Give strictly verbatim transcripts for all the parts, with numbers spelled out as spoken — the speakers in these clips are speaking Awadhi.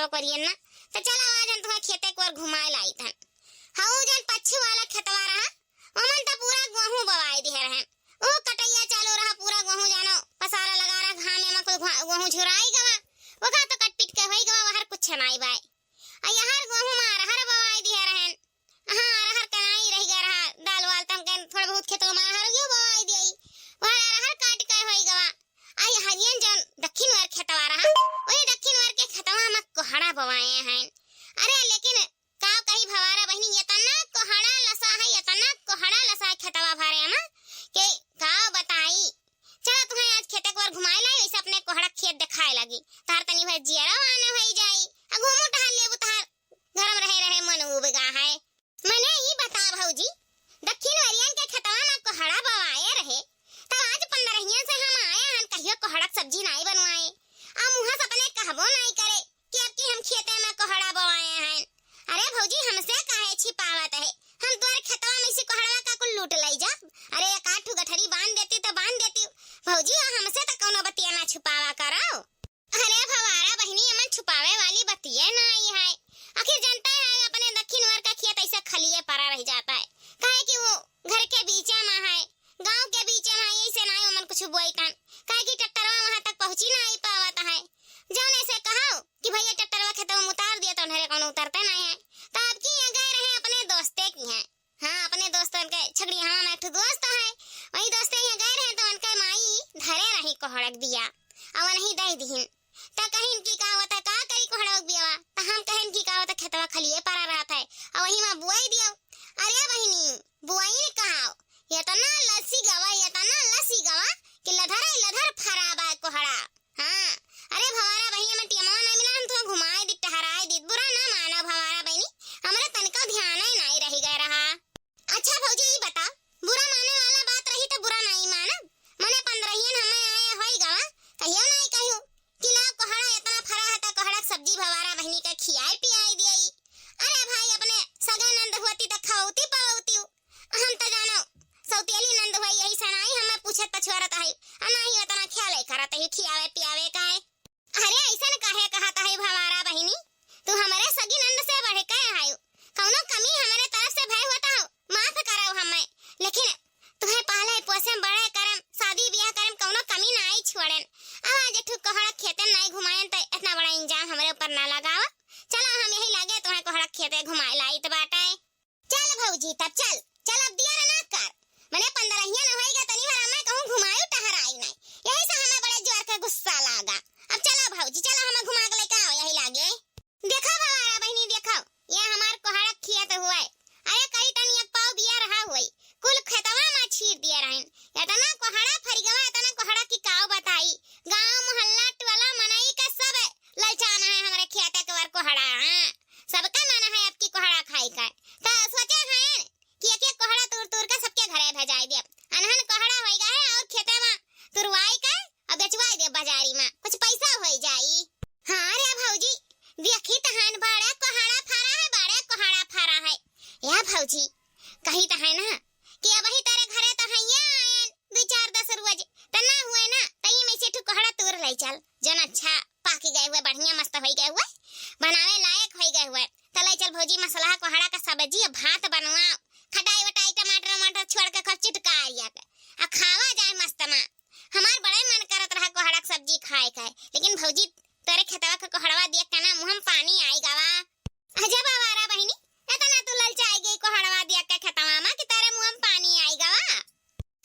खेतवा करियन ना। त चला आज हम तुहैं खेते के ओर घुमाए लाइत हन। हऊ जौन पच्छू वाला खेतवा रहा, ओमन त पूरा गोहूँ बोवाए दिहे रहन। ऊ कटैया चालू रहा, पूरा गोहूँ जानो पसारा लगा रहा, घामे मा कुल घुआ-, गोहूँ झुराई गवा। ओका तो कट पीट के होई गवा, वहर कुछ नाई बाय। आ यहर गोहूँ मा अरहर बोवाए दिहे रहन। हाँ, अरहर के नाई रहि गए रहा, दाल वाल त हम कहेन थोड़ा बहुत खेतवा मा अरहर यो बोवाए दिए। वहर अरहर काट के होई गवा। आ यहरियन जौन दक्षिण ओर खेतवा रहा, वही दक्षिण ओर के खेतवा मा कोहड़ा बोवाए हैं। अरे लेकिन का कही भवारा बहिनी, एतना कोहड़ा लसा है, एतना कोहड़ा लसा है खेतवा भरे मा, कि का बताई। चला तुहैं आज खेते के ओर घुमाए लाई, वैसे अपने कोहड़ा खेत देखाए लागी। तहार तनी भर जियरा आना होई जाई। आ घूमू टहल लेबू, तहार घर मा रहे रहे मन उबगा है। मने ई बता भौजी, दक्षिण ओरियन के खेतवा मा कोहड़ा बोवाए रहे, तब आज पंद्रहियन से हम आए हन, कहियो कोहड़ा के सब्जी नाई बनवाए। आ मुँह से अपने कहबो नाई करे कि अब की हम खेते मा कोहड़ा बोवाए हैं। अरे भौजी, हमसे काहे छिपावत है? हम तोर खेतवा मा से कोहड़वा का कुल लूट लई जा। अरे एक आध ठो गठरी बांध देती तो बांध देती। भौजी, आ हमसे तो कौनो बतिया ना छुपावा करो। अरे भवारा बहिनी, एमन छुपावे वाली बतिये नाई है। आखिर जनता है, अपने दक्षिण ओर का खेत ऐसे खलिए परा रह जाता है, काहे कि वो घर के बीचे मा है, गाँव के बीचे मा है, ऐसे नाई ओमन कुछ बोइतन, काहे कि ट्रैक्टरवा वहाँ तक पहुँची नाई पावत है। जौने से कहो कि भैया ट्रैक्टरवा खेतवा मा उतार दिया, तो उन्हें कौनो उतरते नाई है। तो अब की यहाँ गए रहे अपने दोस्ते की हैं, हाँ, अपने दोस्तन के छगड़ियावा मा एक ठो दोस्त है, वही दोस्ते यहाँ गए रहे तो उनके माई धरे रही कोहड़ा के बिया, अउ वही दे दिहिन। त कहिन कि का होता, का करी कोहड़ा के बियावा? त हम कहिन कि का होता, खेतवा खलिए परा रहत है, अउ वही मा बोई दियो। अरे बहिनी, बोइन का, एतना लसी गवा, एतना लसी गवा कि लधरे लधर फरा बा कोहड़ा। हाँ, अरे भवारा बहिनी, एमन टेमवा ना मिला, हम तुहैं घुमाए दी, टहराए दी, बुरा ना माना भवारा बहिनी, हमरे तनिको ध्यान ही नाई रहि गए रहा। अच्छा भौजी, ई बता, बुरा माने वाला बात रही त बुरा नाई मानब, मने पंद्रहियन हमें आए होई गवा, कहियो नाई कहू कि ला कोहड़ा एतना फरा है त कोहड़ा के सब्जी भवारा बहिनी के खियाए पियाए दिए। अरे भाई, अपने सगे नंद होती त खवती पवती, हम त जानो सौतेली नंद होई, यही से नाई हमें पूछत पछुआरत है, आ नाई ओतना ख्याल करत है खियावे पियावे का है। अरे, अइसन काहे कहत है भवारा बहिनी? तू हमरे सगी नंद से बढ़ के हऊ। कौनो कमी हमरे तरफ से भय होत हो, माफ करव हमें। लेकिन तुहे पाले पोसे बड़े करम, शादी बियाह करम, कौनो कमी नाई छोड़ेन। अब आज एक ठो कोहड़ा खेते नाई घुमाएन, त इतना बड़ा इंजाम हमरे ऊपर ना लगावा। चला, हम यही लागे तुहे कोहड़ा खेते घुमाए लाइत बाटे। चल भौजी, तब चल, चल अब दिया ना कर। मने पंद्रहिया न होइगा, तनी भर हमें कहूँ घुमायू टहराई नहीं। यही से हमें बड़े जोर के गुस्सा लागा। अब चला भौजी, चला हमें घुमा के लेके आओ यही लागे। देखा भवारा बहिनी, देखा, ये हमार कोहड़ा खियात हुए। अरे कही तनी एक पाव बिया रहा हुए, कुल खेतवा मा छीट दिया रहन। इतना कोहड़ा फरिगवा, इतना कोहड़ा की काव बताई। गाँव मोहल्ला टोला मनई के सब ललचाना है हमरे खेते के वर कोहड़ा। हाँ, सबका मन है अब की कोहड़ा खाई का। त सोचे हैं कि एक एक कोहड़ा तूर तूर के सबके घरे भेजाई देब। अनहन कोहड़ा होई गए है और खेते मा तुरवाई के और बेचवाई देब बाजारी मा, कुछ पैसा होई जाई। हाँ रे भौजी, देखी तहन बड़े कोहड़ा फरा है, बड़े कोहड़ा फरा है। या भौजी, कही त है ना कि अबही तेरे घरे त हइया आयन दुई चार दस रोज, त ना हुए ना, त ये में से ठू कोहड़ा तूर ले चल, जौन अच्छा पाकी गए हुए, बढ़िया मस्त होई गए हुए, बनावे लायक होई गए हुए। त ले चल भौजी, मसलहा कोहड़ा का सब्जी, भात बनवा, खटाई वटाई, टमाटर वमाटर छोड़ के खूब चिटकारिया के, आ खावा जाए मस्त मा। हमार बड़े मन करत रहा कोहड़ा के सब्जी खाए के, लेकिन भौजी तोरे खेतवा के कोहड़वा देख के ना मुँह में पानी आई गवा। अजब आवारा बहिनी, एतना तू ललचाई गई कोहड़वा देख के खेतवा मा कि तोरे मुँह में पानी आई गवा।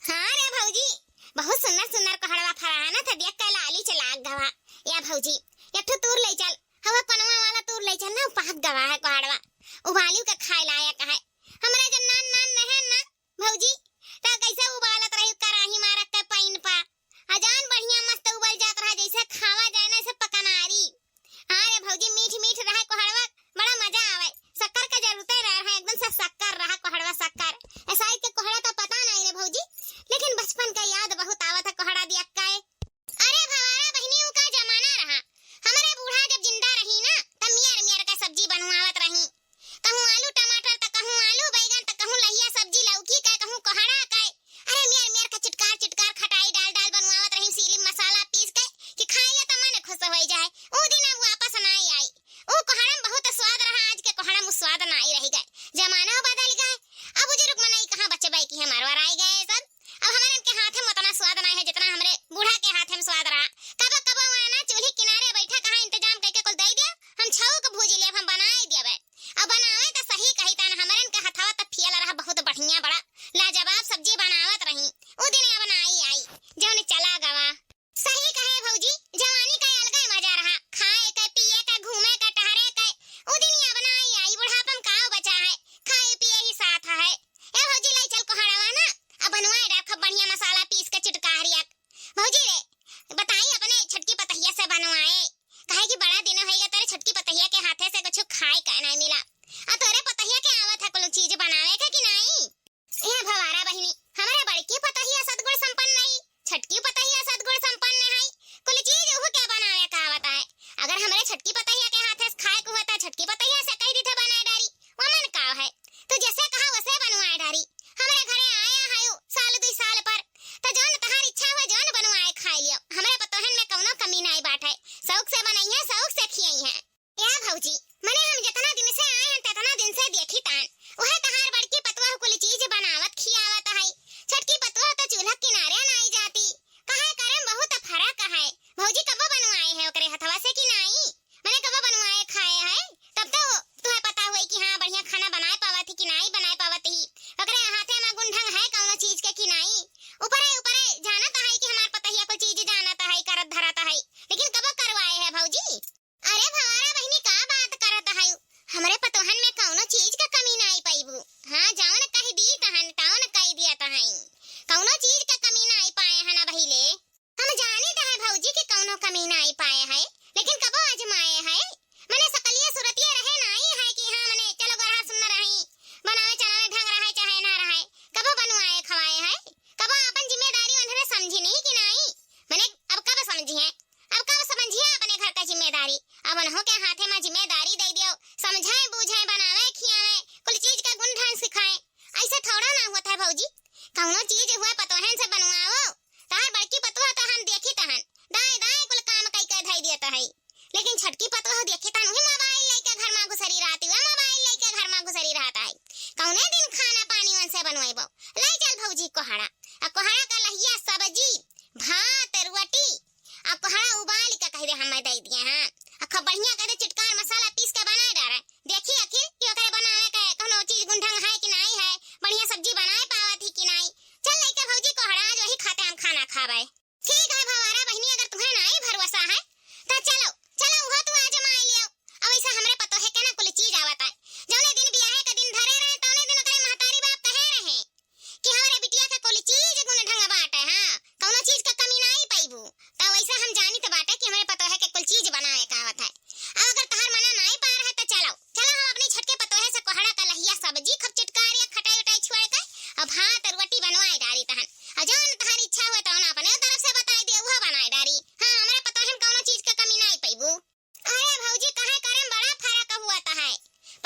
हाँ रे भौजी, बहुत सुंदर सुंदर कोहड़वा फरा है ना, त देख के लाली चलाक गवा। या भौजी, एक ठो तूर ले चल, हवा कोनवा वाला तूर ले चल ना, उ पाक गवा है कोहड़वा, उबालियो के खाए लायक है। हमरे जब नान नान रहे ना भौजी, त कैसे उबालत रही कराही मा रख के पाइन पा, अजान बढ़िया मस्त उबल जात रहा, जैसे खावा जाए ना, ऐसे पकनारी। हाँ रे भौजी, मीठ मीठ रहे कोहड़वा, बड़ा मजा आवे। शक्कर का जरूरते रहे, रहे एकदम से शक्कर रहा कोहड़वा, शक्कर। ऐसा के कोहड़ा तो पता नहीं रे भौजी, लेकिन बचपन का याद बहुत आवत है कोहड़ा दिया के। अरे भवारा बहिनी, उ का जमाना रहा। हमरे बूढ़ा जब जिंदा रही ना, तब मियर मियर का सब्जी बनवावत रही। कहूँ आलू टमाटर, त कहूँ आलू बैगन, त कहूँ लहिया सब्जी लौकी का, कहूँ कोहड़ा का। अरे मियर मियर का चिटकार चिटकार खटाई डाल डाल बनवावत रही, सीली मसाला छोटकी पतोहिया के हाथे से खाए के हुआ त छोटकी पतोहिया से कहि दिथे बनाए डारी। वमन का है, तू जैसे कहा वैसे बनवाए डारी। हमरे घरे आया है उ साल दुई साल पर, त जौन तहार इच्छा हुए जौन बनवाए खाए लियो। हमरे पतोहन में कौनो कमी नाई बाटे, शौक से बनइहे, शौक से खियइहे। या भौजी, मने हम जितना दिन से आए हैं, तितना दिन से देखी तान, वह तहार बड़की पतोह कुल चीज बनावत खियावत है। छोटकी पतोह तो चूल्हा किनारे नाई जाती, कहे करे में बहुत फर्क है। भौजी कबो बनवाए है ओकरे हथवा से कि नाई? मने कबो बनवाए खाए है, तब तो तुहे पता हुई कि हाँ, बढ़िया खाना बनाए पावत ही कि नाई बनाए पावत ही। ओकरे हाथे में गुण ढंग है कौनो चीज के कि नाई? ऊपरे ऊपरे जानत है कि हमार पतोहिया कुल चीज जानत है, करत धरत है, लेकिन कबो करवाए है भौजी? अरे भवारा बहिनी, का बात करत है? हमरे पतोहन में कौनो चीज के कमी नाई पाइबू। हाँ, जौन कहि दी तहन तौन कहि दिया तहई, कौनो चीज के कमी नाई पाए है ना भइले। हम जानी त है भौजी कि कौनो कमी नाई पाए है, लेकिन कबो आजमाए है? मने सकलिया सुरतिया रहे नाई है कि हाँ, मने चलो गरहा सुन्न रही, बनावे चलावे ढंग रहे चाहे ना रहे, कबो बनवाए खवाए है, कबो अपन जिम्मेदारी उन्हरे समझी नहीं कि नाई? मने अब कब समझी है, अब कब समझिए अपने घर का जिम्मेदारी? अब उन्हों के हाथे में जिम्मेदारी दे दियो, समझाए बूझाए, बनावे खियावे, कुल चीज का गुण ढंग सिखाए। ऐसे थोड़ा ना होता है भौजी, कौनो चीज हुआ पतोहन से बनवाओ। तार बड़की पतोह तो हम देखी तहन दाएं दाएं कुल काम कई के धई दियत है, लेकिन छोटकी पतोह देखी तहन वही मोबाइल लेके घर में घुसरी रहती है, मोबाइल लेके घर में घुसरी रहता है। कौने दिन खाना पानी उनसे बनवाइबो? ले चल भौजी कोहड़ा, आ कोहड़ा का लहिया सब्जी, भात, रोटी, आ कोहड़ा उबाल के कह दे हम दे दिए हैं। आ खूब बढ़िया कह दे चिटकार मसाला पीस के बनाए डारे। देखी आखिर कि ओकरे बनावे के कोनो चीज गुण ढंग है कि नाई है, बढ़िया सब्जी बनाए पावत ही कि नाई। चल लइके भौजी कोहड़ा, आज वही खाते हम खाना खाबे। ठीक है भवारा बहिनी, अगर तुम्हें नाई भरोसा है तो चलो, चलो उहो तू आजमाई लियो। अब ऐसा हमरे पतोहे के ना कुल चीज आवत है। जौने दिन बियाहे के दिन धरे रहे, तौने दिन ओकरे महतारी बाप कहे रहे कि हमरे बिटिया के कुल चीज गुण ढंग बाटे, हाँ, कौनो चीज के कमी नाई पइबू। त वैसे हम जानी त बाटे कि हमरे पतोहे के कुल चीज बनावे के आवत है। अब अगर तहार मना नाई पा रहे त चलो, चलो हम अपनी छोटके पतोहे से कोहड़ा का लहिया सब्जी खूब चिटकारिया खटाई उटाई छोड़ के अब भात रोटी बनवाए डारी तहन। और जौन तहार इच्छा हुए तौन अपने तरफ से बताई दे, उहो बनाए डारी। हाँ, हमरे पतोहे में कौनो चीज के कमी नाई पइबू। अरे भौजी, काहे करे में बड़ा फर्क हुआ त है।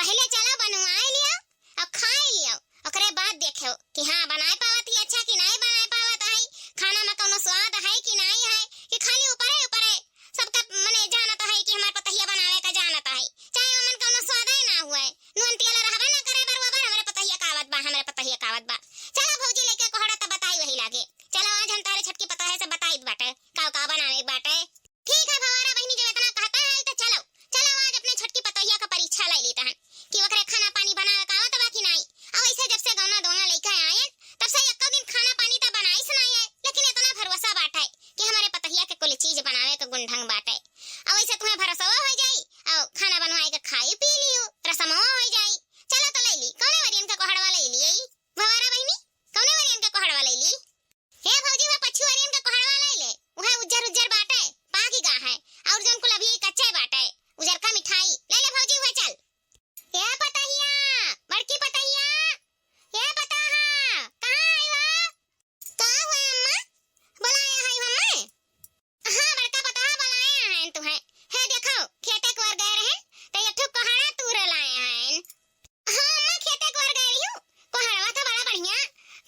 पहिले चलो बनवाए लियो, अब खाए लियो, ओकरे बाद देखो कि हाँ, बनाए पावत ही अच्छा कि नाई बनाए पावत है, खाना में कौनो स्वाद है कि नाई है, कि खाली ऊपरे ऊपरे सबका मने जानत है कि हमार पतोहिया बनावे का जानत है, चाहे ओमन कौनो स्वादे ना हुए, नून तेल रहबे ना करे, बरुआ हमरे पतोहिया का आवत बा, हमरे पतोहिया का आवत बा। चलो भौजी, लेके कोहड़ा त बताई वही लागे। चलो आज हम तारे छोटकी पतोहे से बताई बाटे, का का बनावे के बाटे। ठीक है भवारा बहिनी, जब इतना कहता है तो चलो, चलो आज अपने छोटकी पतोहिया का परीक्षा ले लेता है कि ओकरे खाना पानी बनावे का आवत बा कि नाई। अब ऐसे जब से गौना दोना लइका आयन, तब से एको दिन खाना पानी तो बनाइस नाई है, लेकिन इतना भरोसा बाटे कि हमारे पतोहिया के कुल चीज बनावे के गुण ढंग बाटे। अब ऐसे तुम्हें भरोसा हो जाई, और खाना बनवाए के खाई पी लियो, रसमो हो जाई। चलो तो ले ली, कौने वरियन का कोहड़वा ले ली भवारा बहिनी, कौने वरियन का कोहड़वा ले ली? हे भौजी, वह पछुअरियन के कोहड़वा ले ले, वह उज्जर उज्जर बाटे, पाकी गा है, और जौन कुल अभी कच्चे बाटे, उजरका मिठाई ले ले भौजी, वह चल। ए पतहिया, बड़की पतहिया, ए पतहा, कहाँ आई हो? का हुआ अम्मा? बुलाया है हमें? हाँ, बड़का पतोहा बुलाए हैं तुहें। हे देखो, खेते कोर गए रहे, तो एक ठो कोहड़ा तूर लाए हैं। हाँ अम्मा, खेते कोर गए रही हूँ। कोहड़वा तो बड़ा बढ़िया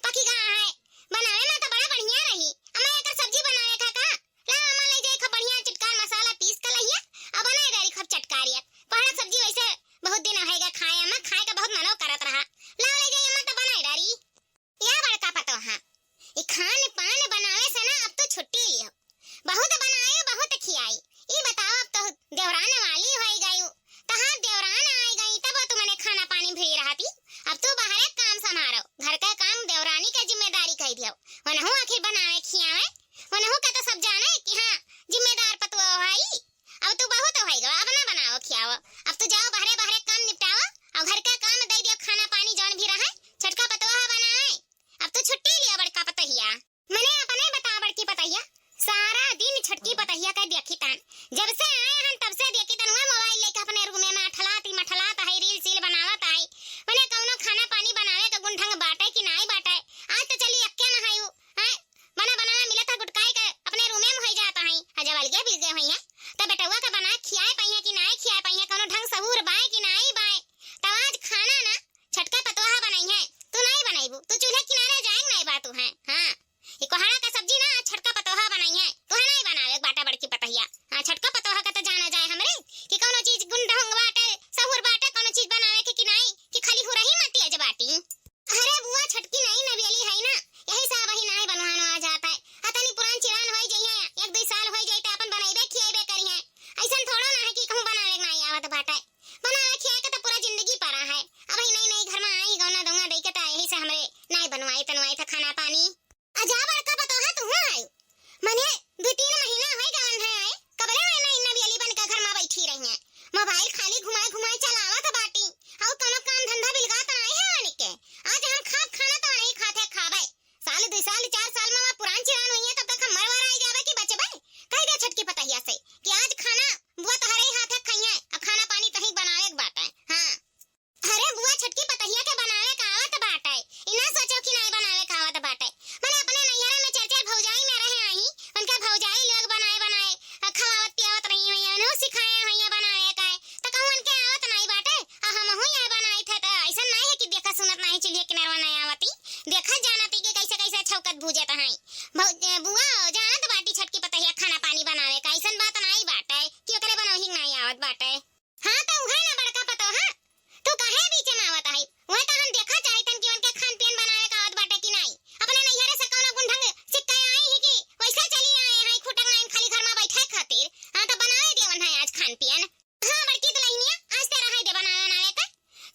पकी गा है, बनावे में तो बड़ा बढ़िया रही। अम्मा, एकर सब्जी बनावे का का? ला अम्मा, ले जाए खूब बढ़िया चिटकार मसाला पीस के लइया, अब बनाए डारी खूब चटकारिया। कोहड़ा सब्जी वैसे बहुत दिन होएगा खाए अम्मा, खाए का बहुत मनो करत रहा। ला ले जाए अम्मा, तो बनाए डारी। या बड़का पतोहा, ई खान पान बनावे से ना अब तो छुट्टी लियो। बहुत बनाए, बहुत खियाई। ई बताओ, अब तो देवरान वाली होई गई, तहार देवरान आए गई, तब तो मने खाना पानी भी रहती। अब तू बाहरे काम संभारो, घर का काम देवरानी के जिम्मेदारी कह दियो। वनहु आखिर बनावे खियावे, वनहु के तो सब जाने कि हाँ, जिम्मेदार पतोह है। अब तू बहुत होई गवा, अब ना बनाओ खियाओ, अब तू जाओ बाहरे बाहरे काम निपटाओ, और घर का काम दे दियो, खाना पानी जौन भी रहे छोटका पतोह बनाए। अब तू छुट्टी लिया बड़का पतोहिया। मने अपने बता बड़की पतोहिया, सारा दिन छोटकी पतोहिया के देखी तान, जब से आए हन तब से देखी तान, वह मोबाइल लेके अपने रूमे में अठलात ही मठलात है, रील सील बनावत आई, मने कौनो खाना पानी बनावे के गुण ढंग बाटे कि नाई बाटे। आज तो चली अक्के न है उ, हैं? बना बनावा मिलत है गुटकाई के अपने रूमे में होई जात है। आ जब अलगे बिलगे होई है, तब बेटउआ के बना खियाए पाई है कि खाए हैं ये बनावे का है, त कहूँ उनके आवत नाई बाटे, आ हमहू ये बनाई थे, त ऐसन नाई है कि देखत सुनत नाई, चूल्हे किनारवा नाई आवती, देखत जानती कि कैसे कैसे छौकत भूजत हैं। भौ-, ए, बुआ, जानत बाटी छोटकी पतहिया खाना पानी बनावे का, ऐसन बात नाई बाटे कि ओकरे बनौही नाई आवत बाटे। हाँ, त उहे ना बड़का पतोहा, तू काहे बीच में आवत है? उहे त हम देखा चाहितन कि उनके खान पियन बनावे का आवत बाटे कि नाई। अपने नैहरे से कौनो गुण ढंग सीख के आई ही कि वैसे चली आए हैं, खुटक नाइन खाली घर में बैठे खातिर। हाँ, त बनावे देवन है आज खान पियन। हाँ, बड़की दुल्हनिया, आज ते रहे दे बनावे बनावे का।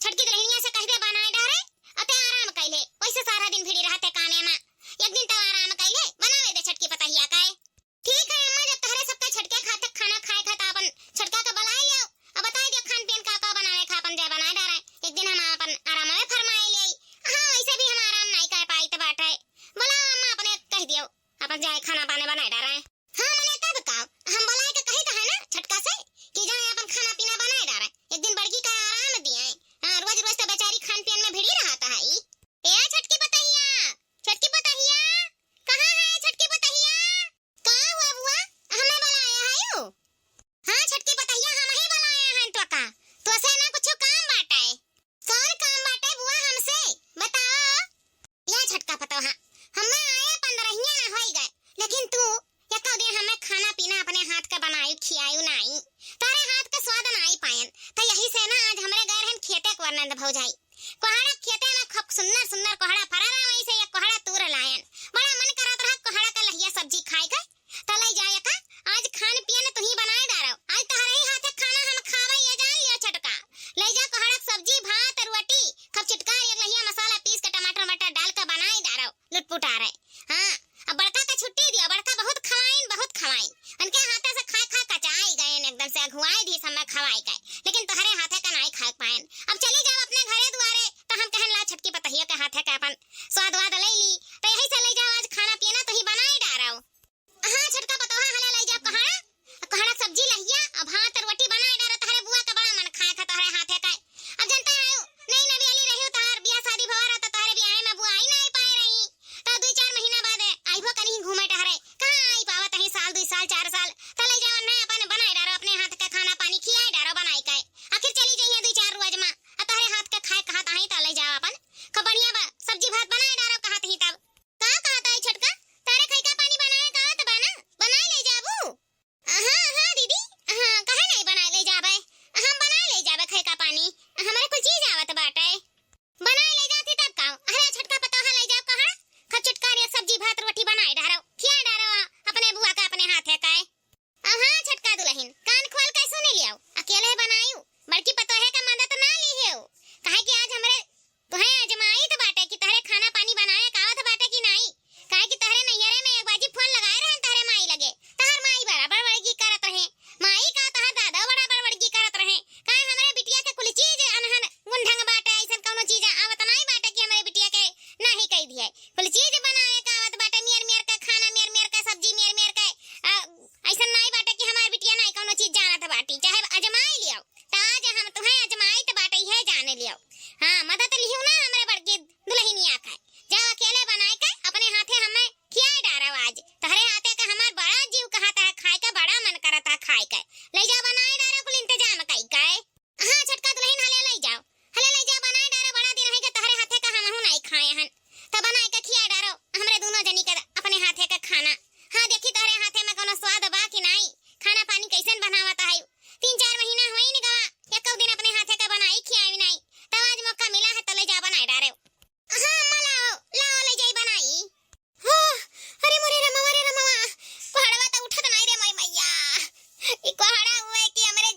छोटकी दुल्हनिया से कह दे बनाए डारे, अते आराम कैले। वैसे सारा दिन भिड़ी रहते कामे में। एक दिन त आराम कैले, बनावे दे छोटकी पतहिया का। ठीक है अम्मा, जब तहरे सबका छोटके खाते खाना खाए खाता अपन छोटका के बुलाए लियो, अब बताए दियो खान पियन का का बनावे खा अपन दे बनाए डारे। एक दिन हम अपन आराम में फरमाए ले। हाँ, वैसे भी हम आराम नहीं कर पाई त बाटे। बुलाओ अम्मा, अपने कह दियो, अपन जाए खाना पाने बनाए डारे। हाँ, मने तब का, हम बुलाए के कही त है ना छोटका से कि जाए अपन खाना पीना बनाए डारे। एक दिन बड़की का आराम दिए। हाँ, रोज रोज त बेचारी खान पियन में भिड़ी रहत है। ए छोटकी पतहिया, छोटकी पतहिया, कहाँ है छोटकी पतहिया? का हुआ बुआ? हमें बुलाए आयो? हाँ छोटकी पतहिया, हम ही बुलाए हैं तो का? तो से ना कुछ काम बाटे। कौन काम बाटे बुआ हमसे? बताओ। या छोटका पतोहा, हमें आए पंद्रहिया ना होई गए, लेकिन तू एको दिन हमें खाना पीना अपने हाथ का बनायु खियायु नाई, तारे हाथ का स्वाद नाई पायन, तो यही से ना आज हमरे गए रहन खेते को आनंद भौजाई। कोहड़ा खेते में खूब सुंदर सुंदर कोहड़ा फरा रहा, वहीं से एक कोहड़ा तूर लायन। बड़ा मन करत रहा कोहड़ा का लहिया सब्जी खाए का, त लई जाए का, आज खान पियन तुही बनाए डारो। आज तहरे ही हाथे खाना हम खावे, ये जान लियो छोटका। लई जा कोहड़ा सब्जी, भात, रोटी, खूब चुटका एक लहिया मसाला पीस के टमाटर वमाटर डाल के बनाए डारो, लुटपुटा रहे। हाँ, अब बड़का का छुट्टी दिया, बड़का बहुत खवाइन, बहुत खवाइन। उनके हाथे से खाए खा कचाई गए एकदम से, अघुआई दी समय खवाई गए, लेकिन तोहरे हाथे का नाई खाए पाएन। अब चली जाओ अपने घरे दुआरे, त हम कहन ला छोटकी पतहिया के हाथे के अपन स्वाद वाद ले ली, त यही से ले जाओ आज खाना पीना तुही बनाए डारो। हाँ छोटका पतोहा, हले ले जाओ कोहड़ा, कोहड़ा सब्जी लहिया, अब भात रोटी बनाए डारो, तोहरे बुआ का बड़ा मन खाए था तोहरे हाथे का। अब जनता है, नई नवेली रही, तोहर बियाह शादी भवा रहा, त तोहरे बियाह में बुआ आई ना आई पाए रही। त दुई चार महीना बाद आइबो कहीं घूमे टहरे। कहाँ आई पावत ही साल, दुई साल, चार साल। त ले जाओ ना अपन बनाए डारो, अपने हाथ का खाना पानी खियाए डारो बनाए के। आखिर चली जाइए दुई चार रोज मा। आ तोहरे हाथ के खाए कहत ही त ले जाओ अपन। खूब बढ़िया बा, सब्जी भात बनाए डारो कहत ही तब। का कहत ही छोटका? तारे खइका पानी बनाए का आवत बा ना? बनाए ले जाबू? हाँ, हाँ दीदी, हाँ, काहे नहीं बनाए ले जाबे? हम बनाए ले जाबे खइका पानी, हमरे कुल चीज आवत बाटे। बनाए ले जाती तब का? अरे छोटका पतोहा ले जाओ कहाँ? खा चुटका रे सब्जी भात रोटी बनाए डारो, खिया डारो अपने बुआ का अपने हाथे का। अब हाँ छोटका दुल्हन, कान खोल के सुन लियो, अकेले बनायू, बड़की पतोहे का मदद ना ली हो, काहे कि आज हमरे तुहे आजमाइत बाटे कि तहरे खाना पानी बनावे का आवत बाटे कि नाई, काहे कि तहरे नैहरे में एक बाजी फोन लगाए रहन तहरे माई लगे, तहर माई बड़ा बड़बड़गी करत रहे, माई का तहर दादा बड़ा बड़बड़गी करत रहे, काहे हमरे बिटिया के कुल चीज अनहन गुण ढंग बाटे, ऐसन कौनो चीज आवत नाई बाटे कि हमरे बिटिया के नाही कह दिए, कुल चीज बनावे का आवत बाटे, मेर मेर के खाना, मेर मेर के सब्जी, मेर मेर के, आ, ऐसन नाई बाटे कि हमार बिटिया नाई कौनो चीज जानत बाटी, चाहे आजमाई लियो। त आज हम तुहे आजमाइत बाटे, इहे जाने लियो। हाँ, मदद लिहो ना हमरे बड़की दुल्हनिया का। जाओ अकेले बनाए के अपने हाथे हमें खियाए डारो आज। तहरे हाथे का हमार बड़ा जीव कहत है खाए के, बड़ा मन करत है खाए के। ले जाओ बनाए डारो कुल इंतजाम कई के। हाँ छोटका दुल्हन, हले ले जाओ, हले ले जाओ बनाए डारो, बड़ा दिन होई के तहरे हाथे का हमहू नाई खाए हन। त बनाए के खिया डारो हमरे दोनों जनी के अपने हाथे का खाना। हाँ देखी तहरे हाथे में कौनो स्वाद बा कि नाई, खाना पानी कैसन बनावत है। तीन चार महीना होई न गवा, एको दिन अपने हाथे का बनाई खियाई नाई, तब आज मौका मिला है तो ले जा बनाए डारे। हाँ अम्मा लाओ, लाओ ले जाई बनाई। हो, अरे मोरे रमवा रे रमवा, कोहड़वा त उठत नाई रे मोई मैया। ई कोहड़ा हुए कि हमरे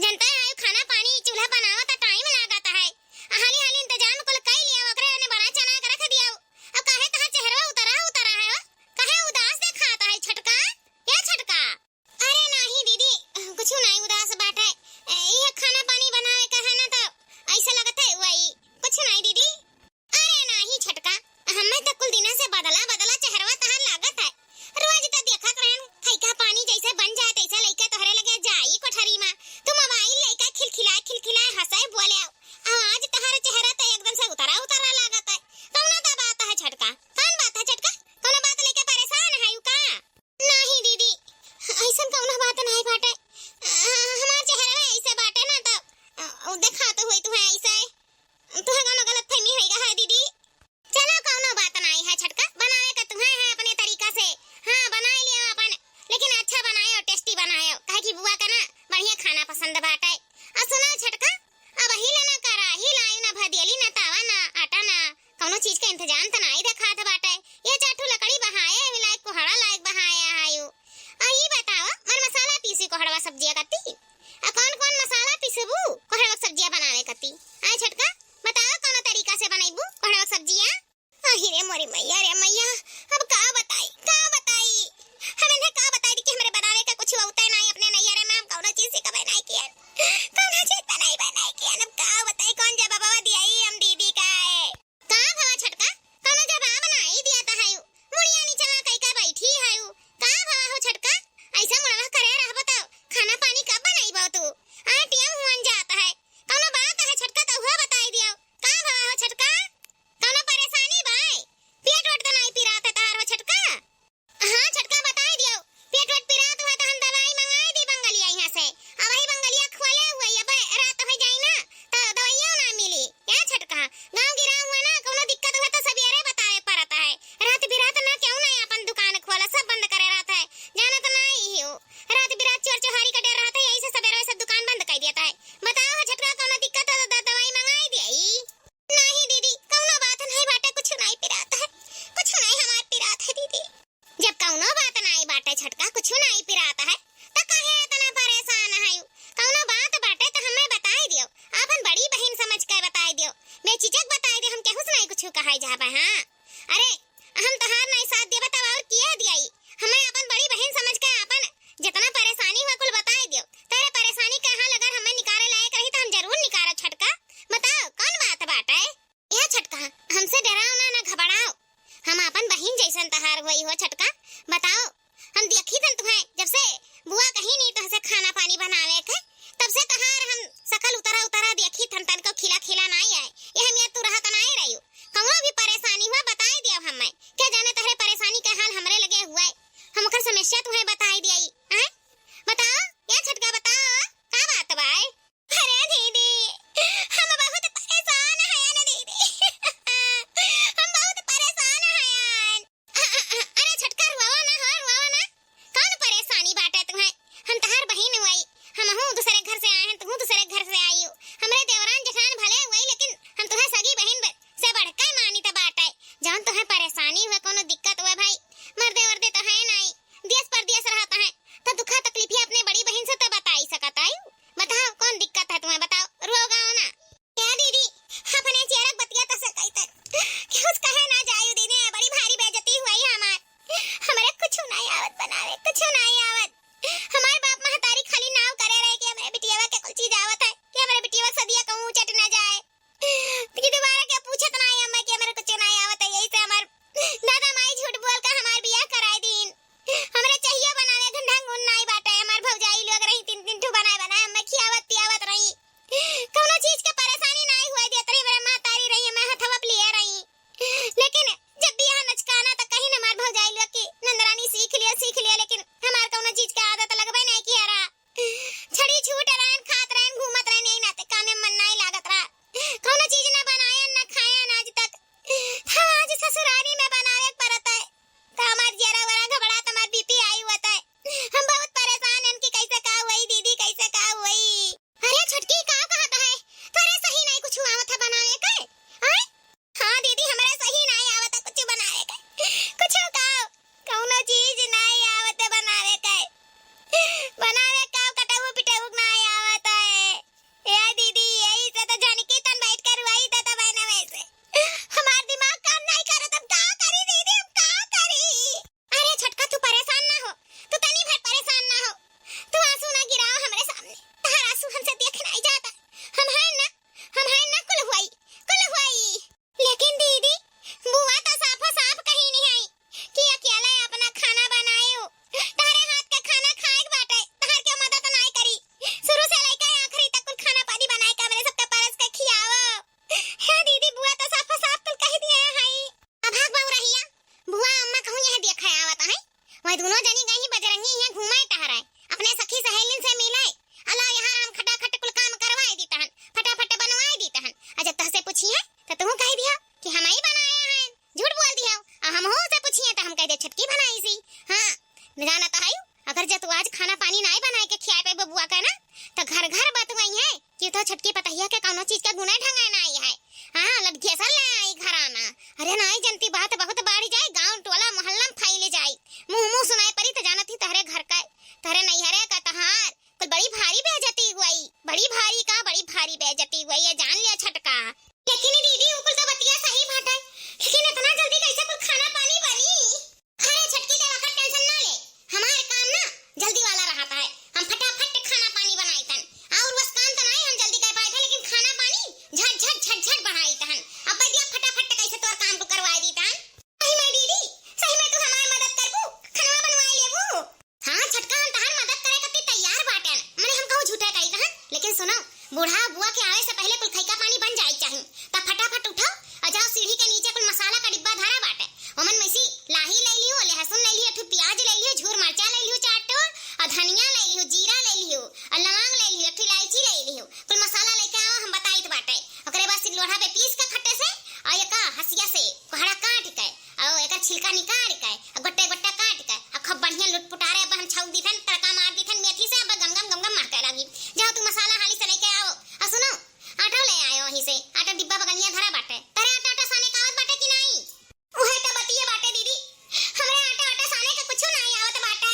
जनता है, खाना पानी चूल्हा बनावत टाइम लागत है। हाली हाली इंतजाम कुल कई लिया, ओकरे ने बना चना के रख दिया। अब काहे तहार चेहरवा उतरा उतरा है हो? काहे उदास देखात है छोटका? ए छोटका? अरे नाही दीदी, कुछ नाही उदास बाटे। ए, ये खाना पानी बनावे का है ना, तो ऐसा लगत है वही। कुछ नाही दीदी। अरे नाही छोटका, हमें तो कुल दिना से बदला बदला चेहरवा तहार लागत है। रोज तो देखत रहन, खैका पानी जैसे बन जाए तैसे लइके तोहरे लगे जाई कोठरी में। तू मोबाइल लइके खिलखिलाए खिलखिलाए हंसे बोले। आ आज तहार चेहरा तो एकदम से उतरा उतरा लागत है। कौनो तो बात है छोटका? कौन बात है छोटका? कौनो बात लेके परेशान है का? नाही दीदी, ऐसन कौनो बात नाही बाटे। आ, हमार चेहरा में ऐसे बाटे ना, तो आ, उ देखात होई तुहे ऐसे। तुहे कौनो गलतफहमी होई गा है दीदी। चलो कौनो बात नाही है छोटका, बनावे का तुहे है अपने तरीका से। हाँ, बनाए लियो अपन, लेकिन अच्छा बनायो, tasty बनायो, काहे कि बुआ का ना बढ़िया खाना पसंद बाटे। आ सुनो छोटका, अब ही लेना कराही लायो ना, भदियली ना, तावा ना, आटा ना, कौनो चीज के इंतजाम त नाही देखात बाटे। ये चार ठो लकड़ी बहाए, अभी लायक कोहड़ा लायक बहाए आयु। आ ई बताओ, मर मसाला पीसी कोहड़वा सब्जिया कती? आ कौन कौन मसाला पीसबू कोहड़वा सब्जिया बनावे कती? आए छोटका, बताओ कौनो तरीका से बनैबू कोहड़वा सब्जिया? अहि रे मोरी मैया रे मैया, अब का बताई, का बताई? हम इन्हें का बताई कि हमरे बनावे का कुछ होते नाही, अपने नैहरे में हम कौनो चीज सिखबे नाही किए, कौनो चीज बनाई बे नाही किए। अब का बताई, कौन जवाबवा दियाई हम दीदी का है? का भवा छोटका, कौनो जवाब नाही दिया था है? मुड़िया नीचवा कई का बैठी है। का भवा हो छोटका, ऐसा मुड़वा करे रहबो तो खाना पानी कब बनाई बो तू? आ टियम हुअन जाता है, कौनो बात है छोटका, तो हुआ बताई दियो। का भवा हो छोटका? कौनो परेशानी बाय? पेट वेट त नाही पिरात है तहार हो छोटका? हाँ छोटका, बताई दियो। पेट वेट पिरात हुआ त हम दवाई मंगाई दी बंगलिया यहाँ से। अब वही बंगलिया खोले हुए, अब रात हो जाई ना, त दवाइयो ना मिली। ए छोटका, गाँव गिराव हुआ ना, कौनो दिक्कत हुआ त सवेरे बतावे पड़ता है। रात बिरात ना क्यों ना अपन दुकान खोला, सब बंद करे रहता है। जानत नाही हो, रात बिरात चोर चोहारी का डर रहता है, यही से सवेरे सब दुकान बंद कर देता है। बताओ छोटका, कौनो दिक्कत हो त द-, दवाई मंगाई दिया। नाही दीदी, कौनो बात नाही बाटे, कुछ नाही पिरात है, कुछ नाही हमार पिरात है दीदी। जब कौनो बात नाही बाटे छोटका, कुछ नाही पिरात है, त काहे इतना परेशान है? कौनो बात बाटे त हमें बताई दियो, आपन बड़ी बहिन समझ के बताई दियो, बेझिझक बताई दियो, हम केहू से नाही कुछ कहाई जाबे। हाँ, अरे हम तहार नाही साथ देबे तब और किया दियाई? हमें आपन बड़ी बहिन समझ के आपन जितना परेशानी हुआ कुल बताई दियो। तेरे परेशानी के हल अगर हमें निकारे लायक रही त हम जरूर निकारब छोटका। बताओ कौन बात बाटे? ए छोटका, हमसे डराओ ना, ना घबराओ। हम आपन बहिन जैसन तहार होई हो छोटका। बताओ, हम देखी तन तुहे, जब से बुआ कहीं नहीं तुहसे खाना पानी बनावे के, तब से तहार हम सकल उतरा उतरा देखी तन, तन को खिला खिला नाही आए। ये हम ये तू रहत नाही रही। कौनो भी परेशानी हुआ छोटकी पतहिया के कौनो चीज के गुणे ढंगे नाई है। हाँ, लटघेसर ले आई घरा में। अरे नाई जनती, बात बहुत बढ़ जाई, गाँव टोला मोहल्ला में फैल जाई। मुँह मुँह सुनाई परी त जानत ही तहरे घर का, तहरे नैहरे का तहार कुल बड़ी भारी बेइज्जती हुई, बड़ी भारी का, बड़ी भारी बेइज्जती हुई, ये जान लिया छोटका। लेकिन दीदी, उ कुल तो बतिया सही बाटे, लेकिन इतना जल्दी कैसे कुल खाना पानी बनी? अरे छोटकी, देवा का tension ना ले, हमार काम ना जल्दी वाला रहता है, हम फटाफट खाना पानी बनाई तन। और बस काम तो नहीं हम जल्दी कर पाए थे, लेकिन खाना पानी झट झट झट झट बनाई तन। अब बदिया फटाफट कैसे तोर काम को करवाई दी तन। सही में दीदी, सही में तू हमार मदद करबू, खाना बनवाई लेबू? हाँ छोटका, हम तहार मदद करे खातिर तैयार बाटेन। मने हम कहूँ झूठे कही कहन, लेकिन सुनो, बूढ़ा बुआ के आवे से पहले कुल खैका पानी बन जाए चाही। तब फटाफट उठो और जाओ सीढ़ी के नीचे कुल मसाला का डिब्बा धरा बाटे। ओमन में से लाही ले लियो, लहसुन ले लियो, एक ठो प्याज ले लियो, झूर मरचा ले लियो चार ठो, और धनिया ले लियो, जीरा ले लियो, और लवांग ले लियो, एक ठो इलायची ले लियो। कुल मसाला लेके आओ, हम बताइत बाटे। ओकरे बाद सिललोढ़ा पे पीस के खट्टे से और एक हसिया से कोहड़ा काट के और एकर छिलका निकाल के, आ गोट्टे गोट्टे काट के, आ खूब बढ़िया लुटपुटारे अब हम छौंक दीथन, तड़का मार दीथन मेथी से, अब गम गम गम गम महके लागी। जाओ तू मसाला हाली से लेके आओ। आ सुनो, आटा ले आयो वहीं से, आटा डिब्बा बगलिया धरा बाटे। तहरे आटा, आटा साने का आवत बाटे कि नाई? उहे तो बतिये बाटे दीदी, हमरे आटा, आटा साने का कुछ नाई आवत बाटे।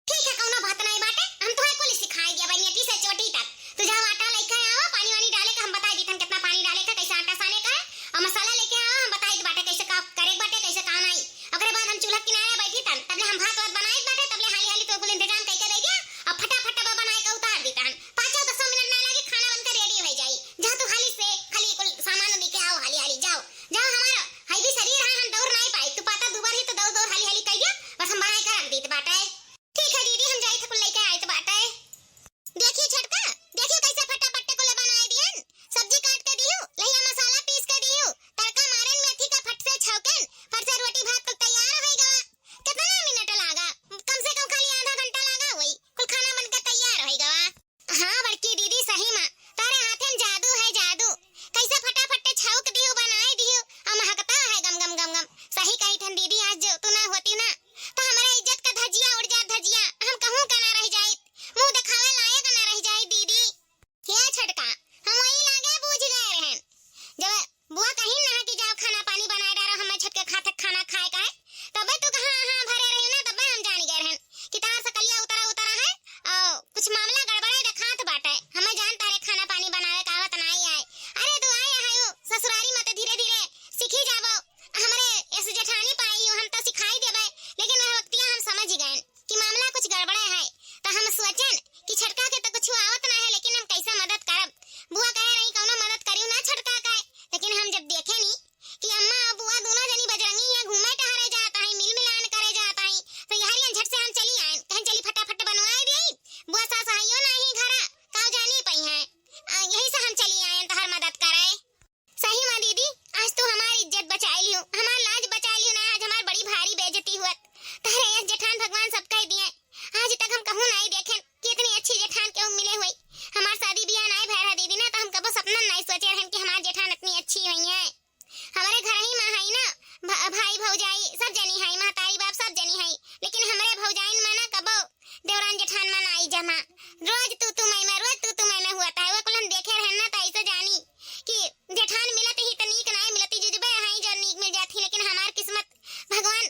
ठीक है, कौनो बात नाई बाटे, हम तोहे कुल सिखाई दिया बनियती से चोटी तक। तू जाओ आटा लेके आओ, पानी वानी डाले का हम बताई दीथन कितना पानी डाले का, कैसे आटा साने का है, और मसाला लेके आओ, हम बताई बाटे कैसे का करे बाटे, कैसे का नाई। ओकरे बाद हम चूल्हा किनारे बैठी तन, तबले हम भात वात बनाई बाटे, तबले हाली हाली तो कुल इंतजाम कई के दे दिया, और फटाफट अब बनाए के उतार दीथन। पाँचों दसों मिनट ना लागी, खाना बनकर ready हो जाई। जा तू हाली से खाली कुल सामान लेके आओ, हाली हाली जाओ, जाओ। हमारा heavy शरीर है, हम दौड़ नाई पाई, तू पाता दुबर ही तो दौड़ दौड़ हाली हाली कहिया, बस हम बनाए के रख दीत बाटे। ठीक है दीदी, हम जाई थे कुल लेके आइत बाटे। देखियो छोटका, देखियो कैसे फटाफट कुल बनाए दियन। सब्जी काट के दियो, लहिया मसाला पीस के दियो, तड़का मारन, मेथी का फट से छौकन, फट से रोटी भात कुल तैयार हो गवा। कितना मिनट लागा? कम से कम खाली आधा घंटा लागा होई, कुल खाना बन के तैयार हो गवा। हाँ बड़की दीदी, सही मा तोरे हाथे में जादू है, जादू। कैसे फटाफट छौक दियो, बनाए दियो, आ महकता है गम गम गम गम। सही कही थन दीदी, आज जो तू ना होती ना, तो हमारे इज्जत का धजिया उड़ जात, धजिया, हम कहूँ का ना रह जाइत, मुँह दिखावे लायक ना रह जाइत दीदी। हे छोटका, हम वही लागे बूझ गए रहन, जब बुआ कहिन ना कि जाओ खाना पानी बनाए डारो, हमें छोटके खाते खाना खाए का है, तबे तू कहाँ हाँ भरे रही ना, तबे हम जान गए रहन कि तार सकलिया उतरा उतरा है, और कुछ मामला गड़बड़े देखात बाटे। हमें जान तारे खाना पानी बनावे का आवत नाई आए। अरे तू आए है ससुरारी मत, धीरे धीरे सीखी जाबो। हमरे ऐसे जेठानी पाई हो, हम तो सिखाई देबे, लेकिन वह वक्तिया हम समझ गए कि मामला कुछ गड़बड़े है। तो हम सोचन कि छोटका के तो कुछ आवत ना है, लेकिन हम कैसे मदद करब? बुआ कहे रही कौनो मदद करियो ना छोटका के, लेकिन हम जब देखे नी कि अम्मा और बुआ दोनों जनी बजरंगी हियाँ घूमे टहरे जात हई, मिल मिलान करे जात हई, तो यहरियन झट से हम चली आयन, कहन चली फटाफट बनवाए दी, बुआ सास हइयो नाहीं घरा, का जानी पई हैं। आ, यही से हम चली आयन तोहर मदद करे। सही मा दीदी, आज तू हमार इज्जत बचाए लियो, हमार लाज बचाए लियो ना, आज हमार बड़ी भारी बेइज्जती हुअत। तहरे यस जेठान भगवान सब कह दिए, आज तक हम कहूँ नाई देखेन कि इतनी अच्छी जेठान केहू मिले हुई। हमार शादी बियाह नाई भय रहा दीदी ना, तो हम कबो सपना नाई सोचे रहन कि हमार जेठान इतनी अच्छी हुई है। हमरे घर ही मा हई ना, भ-, भाई भौजाई सब जनी हई, महतारी बाप सब जनी हई, लेकिन हमरे भौजाइन मा ना कबो देवरान जेठान मा नाई जमा। रोज तू तू मैं मैं, रोज तू तू मैं मैं हुआ था। वो कुल हम देखे रहन ना, तो ऐसे जानी कि जेठान मिलत ही तो नीक नाई मिलती, जुजबे हई जो नीक मिल जाती, लेकिन हमार किस्मत भगवान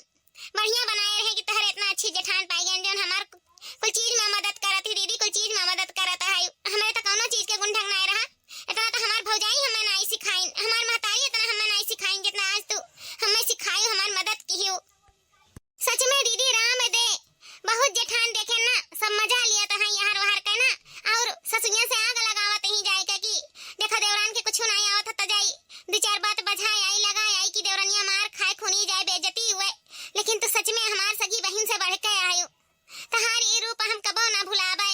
बढ़िया बनाए रहे कि तहरे इतना अच्छी जेठान पाई गए, जौन हमार कुल चीज मा मदद करत ही दीदी, कुल चीज मा मदद करत है। हमरे तो कौनो चीज के गुण ढंग नाई रहा। इतना तो हमार भौजाई हमें नाई सिखाइन, हमार महतारी इतना हमें नाई सिखाइन, जितना आज तू हमें सिखाई, हमार मदद की हो। सच में दीदी, राम दे बहुत जेठान देखे ना, सब मजा लिया तो है यहाँ वहार के ना, और ससुइया से आग लगावत ही जाए के कि देखो देवरान के कुछ नाई आवत है तो जाई दो चार बात बझाए आई, लगाए आई कि देवरनिया मार खाए, खूनी जाए, बेइज्जती हुए, लेकिन तू सच में हमार सगी बहिन से बढ़ के आयो। तहार ई रूप हम कबो ना भुलाबे।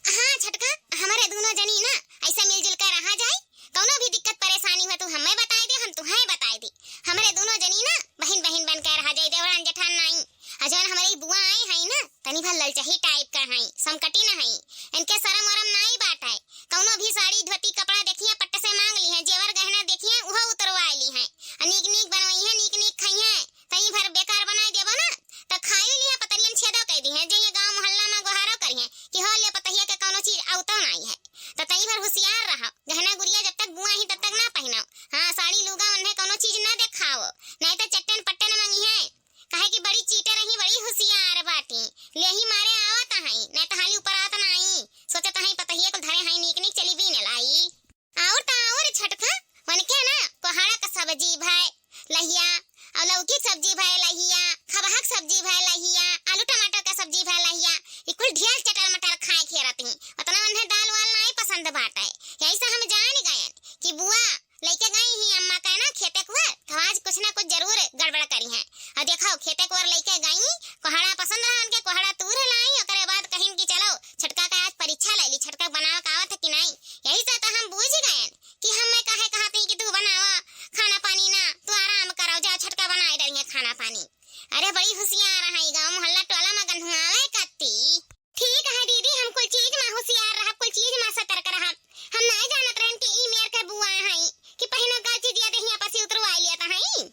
हाँ छोटका, हमरे दोनों जनी ना ऐसे मिलजुल के रहा जाए, कौनो भी दिक्कत परेशानी हुआ तू हमें बताए दे, हम तुहें बताए दे। हमरे दोनों जनी ना बहिन बहिन बन के रहा जाए, देवरान जेठान नाई। आ जौन हमरे ई बुआ आए हैं ना, तनी भर ललचही type का हैं, समकटी ना हैं। इनके शरम वरम नाई बाटे। कौनो भी साड़ी धोती कपड़ा देखिए पट्ट से मांग ली हैं, जेवर गहना देखिए उहो उतरवा ली हैं। आ नीक नीक बनवई हैं, नीक नीक खाई हैं, तनी भर बेकार बनाई देबो ना, तो खाई लिया पतरियन छेदो कह दी हैं, जे ये गांव मोहल्ला में गोहारो करी हैं कि हो ले पतहिया के कौनो चीज आवतो नाई है। तो तनी भर होशियार रहो। पहिनाओ। हाँ, साड़ी लुगा उन्हें कौनो चीज ना देखाओ, नाहीं त चट्टन पट्टन मंगिहैं। काहे कि बड़ी चीटर रही, बड़ी हुसियार बाटी। लेही मारे आवत हई, नाहीं त हाली ऊपर आवत नाहीं। सोचत हई पतहिए कुल धरे हई, नीक नीक चली बीन लाई। और त और छोटका, उनके ना कोहड़ा क सब्जी भय लहिया, और लौकी क सब्जी भय लहिया, खबहा क सब्जी भय लहिया, आलू टमाटर क सब्जी भय लहिया, ई कुल ढेर चटर मटर खाए के रहती। उतना उन्हें दाल वाल नाहीं पसंद बाटे। यही से हम जान गयन कि बुआ लइके गई ही अम्मा का ना खेते कुआर, तो आज कुछ ना कुछ जरूर गड़बड़ करिहैं। और देखो, खेते कुआर लइके गई, कोहड़ा पसंद रहा उनके, कोहड़ा तूर लाई, ओकरे बाद कहिन कि चलो छोटका का आज परीक्षा ले ली, छोटका बनावे का आवत है कि नाहीं। यही से तो हम बूझ गयन कि हमें काहे कहत ही कि तू बनावा खाना पानी ना, तू आराम करो, जा छोटका बनाए डरिहैं खाना पानी। अरे बड़ी हुसियार है, गाँव मोहल्ला टोला में गन्हुआवे कत्ती। ठीक है दीदी, हम कुल चीज में हुसियार रहब, कुल चीज में सतर्क रहब। हम नाहीं जानत रहन कि ई मेर के बुआ हई कि पहिनो का चीजिया देहिया पर से उतरवाई लियत हई।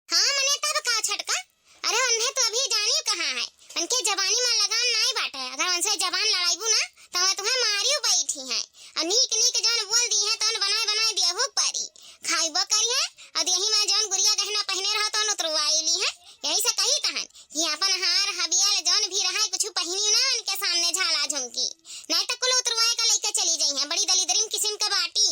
हाँ, मने तब का छोटका? अरे, उन्हें तो अभी जानियो कहाँ है, उनके जबानी में लगाम नाहीं बाटे। अगर उनसे जबान लड़ाइबू ना, तो मैं तुम्हें मारियो बैठी हैं। और नीक नीक जौन बोल दी है, तौन बनाए बनाए दिया हो परी। खाइबो करी है, और यही में जौन गुरिया गहना पहने रहो, तौन उतरवाई ली है। यही से कही तहन कि अपन हार हबियल जौन भी रहा है, कुछ पहिनी ना उनके सामने झाला झुमकी, नाहीं तो कुल उतरवाए का लइके चली जाई है। बड़ी दलिद्रीन किस्म के बाटी।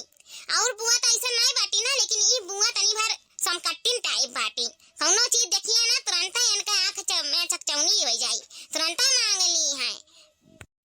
और बुआ तो ऐसा नाहीं बाटी ना, लेकिन ई बुआ तनी भर समकट्टिन type बाटी। कौनो चीज देखिए ना, तुरंते इनका आँख च-, में चकचौनी हो जाई, तुरंते मांग ली है।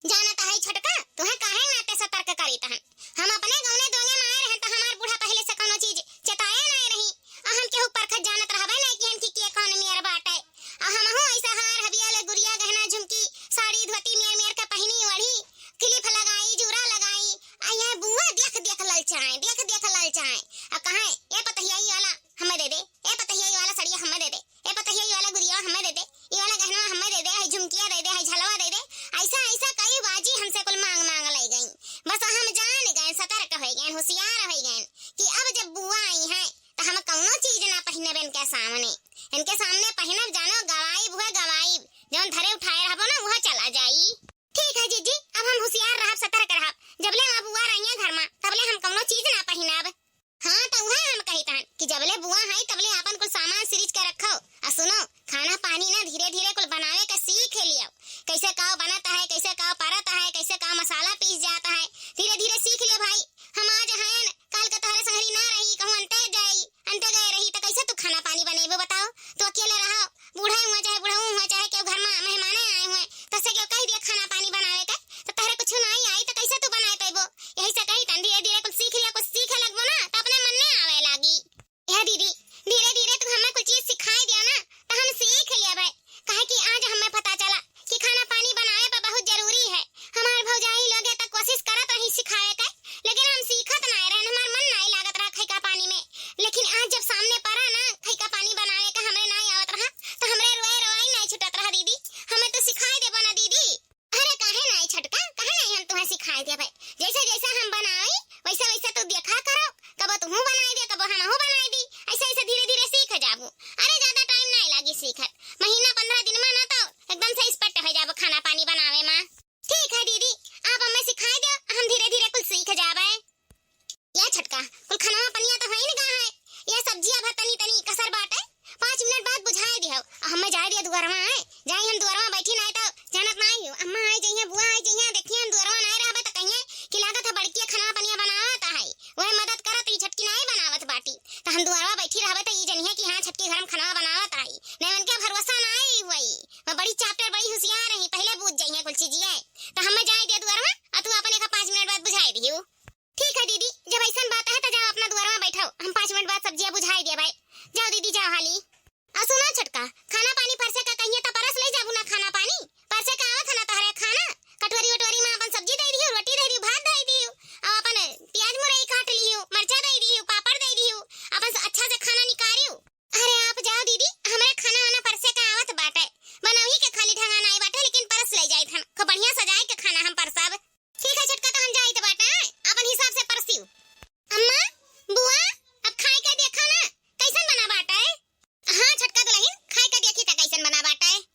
जानत है छोटका, तुहे काहे नाते सतर्क करीत हन? हम अपने गौने दोंगे में आए रहन त हमार बूढ़ा पहले से कौनो चीज चेताए नाहीं रही। आ हम केहू परखत जानत रहबे नाहीं कि इनकी के कौन मेर बाटे। आ हमहू ऐसा हार हबियल गुरिया गहना झुमकी साड़ी धोती मेर मेर के पहिनी ओढ़ी, clip लगाई, जूरा लगाई, आ यह बुआ देख देख ललचाए, देख देख ललचाए। आ कहे, "ए पतहिया, ई वाला हमें दे दे, ए पतहिया, ई वाला सड़िया हमें दे दे, ए पतहिया, ई वाला गुरिया हमें दे दे, ई वाला गहनवा हमें दे दे, है झुमकिया दे दे, है झलवा दे दे।" ऐसा ऐसा कई बाजी हमसे कुल मांग मांग ले गई। बस हम जान गए, सतर्क हो गए, हुसियार हो गए कि अब जब बुआ आई हैं तो हम कौनो चीज ना पहिनब इनके सामने। इनके सामने पहिनब जानो गवाइब हुए गवाइब, जौन धरे उठाए रहबो ना वह चला जाई। ठीक है जीजी, अब हम हुसियार रहब, सतर्क रहब। जबले वहाँ बुआ रही है घर में, तबले हम कौनो चीज ना पहिनब। हाँ, तो उहे हम कहित हन कि जबले बुआ है, तबले आपन कुल सामान सिरिज के रखो। आ सुनो, खाना पानी ना धीरे धीरे कुल बनावे के सीख लियो। कैसे काव बनत है, कैसे काव परत है, कैसे काव मसाला पीस जात है, धीरे धीरे सीख लियो भाई। हम आज हयन, काल के तोहरे संगरी ना रही, कहूँ अंते जाई, अंते गए रही, तो कैसे तू खाना पानी बनेबो बताओ? तू अकेले रहो, बूढ़े हुए चाहे बुढ़ऊ हुए, चाहे केहू घर में मेहमाने आए हुए, तो से केहू कह दिया खाना पानी बनावे के, तो तोहरे कुछ नाहीं आई, तो कैसे तू बनाए पैबो? यही से कही तन धीरे धीरे कुछ सीख लिया, कुछ सीखे लगबो ना, तो अपने मन में आवे लागी। यह दीदी, धीरे धीरे तू हमें कुछ चीज सिखाए दिया ना, तो हम सीख लिया भाई। काहे कि आज हमें पता चला कि खाना पानी बनावे पर बहुत जरूरी है। हमार भौजाई लोगे तक कोशिश करत रही सिखावे के, लेकिन हम सीखत नाय रहन, हमार मन नाय लागत रहा खैका पानी में। लेकिन आज जब सामने पड़ा ना खैका पानी बनावे के, हमरे नाय आवत रहा, तो हमरे रोए रोवाई नाय छूटत रहा दीदी। हमें तो सिखाए देबो ना दीदी। अरे काहे नाय छोटका, काहे नाय हम तुम्हें सिखाए देबे। जैसे जैसे हम बनाई वैसे वैसे तू देखा करो, कबो तुहू बनाई दे, कबो हमहू बनाई दी, ऐसे ऐसे धीरे धीरे सीख जाबू। अरे ज्यादा टाइम नाय लागी सीखत, महीना पंद्रह दिन में ना तो एकदम से expert हो जाबो खाना पानी बनावे में। ठीक है दीदी, आप हमें सिखाए दो, हम धीरे धीरे कुल सीख जाबे। या छोटका, कुल खनवा पनिया तो होइन गा है, या सब्जिया भर तनी तनी कसर बाटे, पाँच मिनट बाद बुझाए दिहो। आ हमें जाए दिया दुआरवा है, जाई हम दुआरवा बैठी नाय तो जानत नाय हो, अम्मा आई जइहे, बुआ आई जइहे, देखिए हम दुआरवा नाय रहबे तो कहिए कि लागत है बड़की खनवा पनिया बनावत है, वह मदद करत ही छोटकी नाय बनावत बाटी। तो हम दुआरवा बैठी रहबे तो ई जनिए कि हाँ छोटकी घर में खनवा बनावत आई, नहीं उनके भरोसा नाय हुई। मैं बड़ी चापटर, बड़ी हुसियार रही, पहले बूझ जइहे कुल चीजिए। तो हमें जाए दे दुआरवा, आ तू अपन एक पाँच मिनट बाद बुझाए दियो। ठीक है दीदी, जब ऐसन बात है तो जाओ अपना दुआरवा बैठाओ, हम पाँच मिनट बाद सब्जिया बुझाए दिया भाई। जाओ दीदी जाओ हाली। आ सुनो छोटका, खाना पानी परसे का कहिए तो परस ले जाबू ना खाना पानी, परसे का आवत है ना तोहरे खाना, कटोरी वटोरी में अपन सब्जी दे दियो, रोटी दे दियो, भात दे दियो, और अपन प्याज मुरई काट लियो, मरचा दे दियो, पापड़ दे दियो, अपन स-, अच्छा से खाना निकारियो। अरे आप जाओ दीदी, हमारे खाना वाना परसे का आवत बाटे, बनौही के खाली ढंगा नाई बाटे, लेकिन परस ले जाइत हम, खूब बढ़िया सजाए के खाना हम परसब। ठीक है छोटका, तो हम जाइत बाटे, अपन हिसाब से परसियो। अम्मा, बुआ, अब खाए के देखा ना, कैसन बना बाटे? हाँ छोटका दुलहिन, खाए के देखी त कैसन बना बाटे।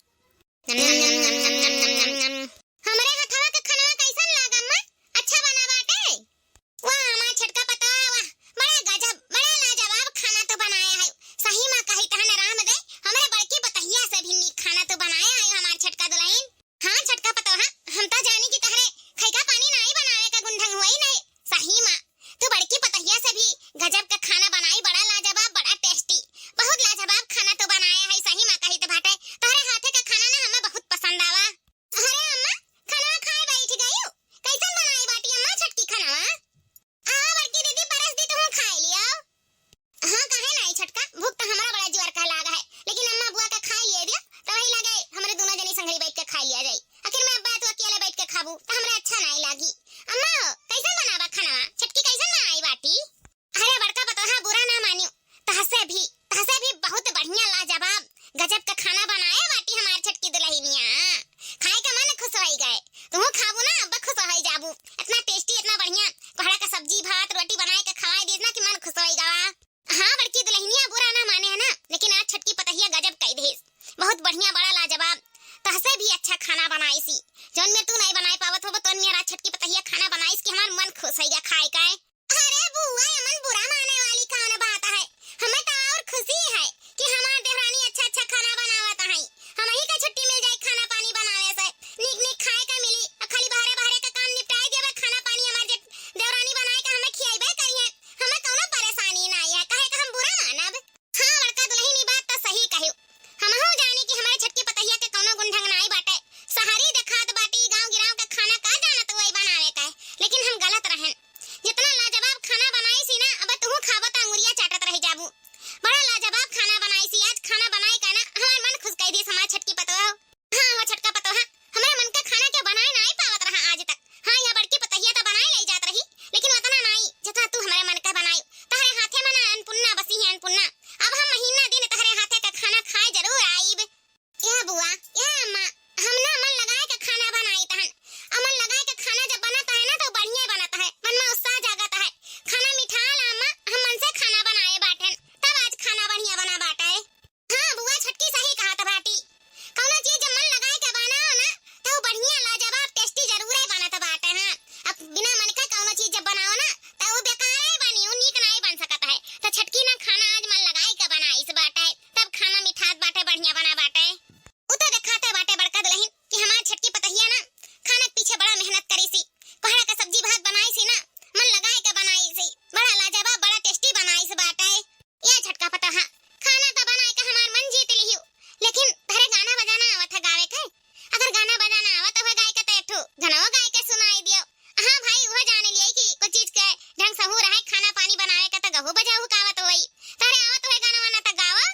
हो बजाऊ का आवत होई। तारे आवत होई गाना वाना त गावा।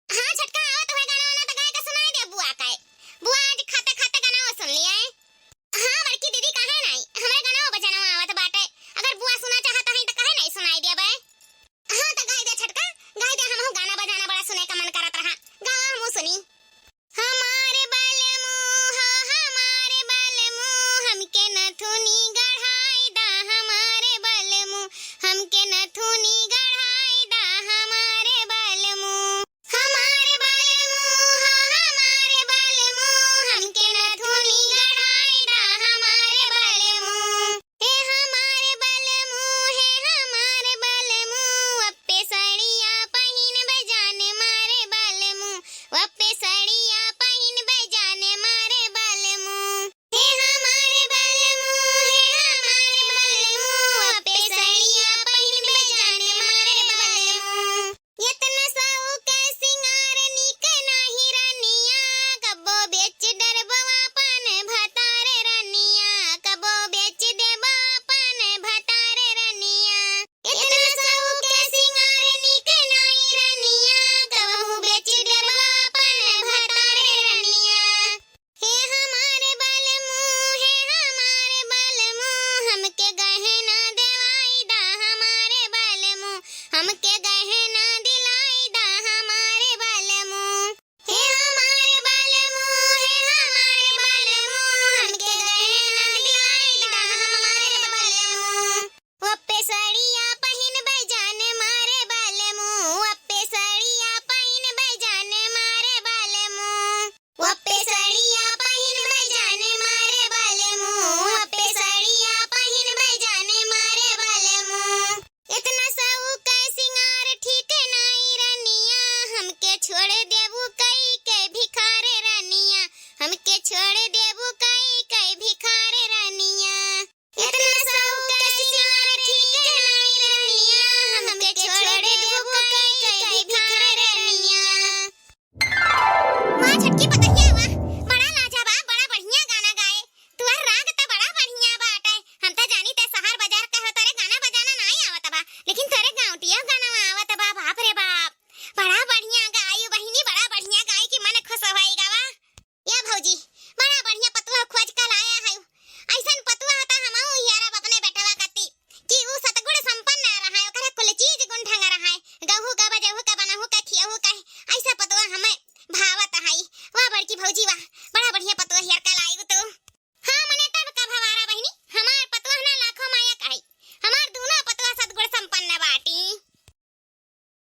हाँ छोटका, आवत होई गाना वाना त गाय के सुनाई दे बुआ के। बुआ आज खाते खाते गाना वो सुन लिया है। हाँ बड़की दीदी, काहे नाई, हमरे गाना वो बजाना आवत बाटे। अगर बुआ सुना चाहत हई त काहे नाई सुनाई देबे। हाँ त गाय दे छोटका, गाय दे, हमहू गाना बजाना बड़ा सुने का मन करत रहा। गावा हमहू सुनी। हमारे बलमू हो, हमारे बलमू, हमके नथुनी गढ़ाई दा, हमारे बलमू, हमके नथुनी गढ़ाई दा, हमारे बलमू। हमारे बलमू हो, हमारे बलमू, हमके नथुनी गढ़ाई दा, हमारे बलमू। हे हमारे बलमू, हे हमारे बलमू, अप्पे सड़िया पहिनबे जाने मारे बलमू, अप्पे सड़िया पहिनबे जाने मारे बलमू। हे हमारे बलमू, हे हमारे बलमू, अप्पे सड़िया पहिनबे जाने मारे बलमू। एतना सउक सिंगार नीक नाही रनिया, कबो बेच डरबो आपन भतार रनिया, कबो बेच देबो आपन भतार रनिया। एतना सउक सिंगार नीक नाही रनिया, कबहू बेच देबो आपन भतार रनिया। हे हमारे बलमू, हे हमारे बलमू, हमके गहना देवाई दा हमारे बलमू, हमके गहना दिलाई दा हमारे बलमू। हे हमारे बलमू, हे हमारे बलमू, हमके गहना दिलाई दा हमारे बलमू। ओप्पे सड़िया पहिनबे जाने मारे बलमू, ओप्पे सड़िया पहिनबे जाने मारे बलमू। ओप्पे सड़िया पहिनबे जाने मारे बलमू, ओप्पे सड़िया पहिनबे जाने मारे बलमू। एतना सउक सिंगार ठीक नाई रनिया, हमके छोड़ देबू कई के भिखार रनिया, हमके छोड़ देबू कई के भिखार रनिया। एतना सउक सिंगार ठीक नाई रनिया, हमके छोड़ देबू कई के भिखार रनिया। वाह छोटकी पतोहिया वाह, बड़ा लाजवाब, बड़ा बढ़िया गाना गाए। तुहर राग त बड़ा बढ़िया बाटे। हम त जानी ते शहर बाजार के हो, तोरे गाना बजाना नाई आवत बा, लेकिन तोरे गाँवटिया गाना आवत बा, बाप रे बाप, बड़ा बढ़िया गायू बहिनी, बड़ा बढ़िया गाई कि मन खुश होई गवा। या भौजी, बड़ा बढ़िया पतोह खोज के लाया है। अइसन पतोह त हमहू हियरब अपने बेटवा कती, कि ऊ सतगुण संपन्न रहा, ओकरे कुल चीज गुण ढंग रहा, गहू का बजहू का बनहू का खियहू का, अइसा पतोह हमें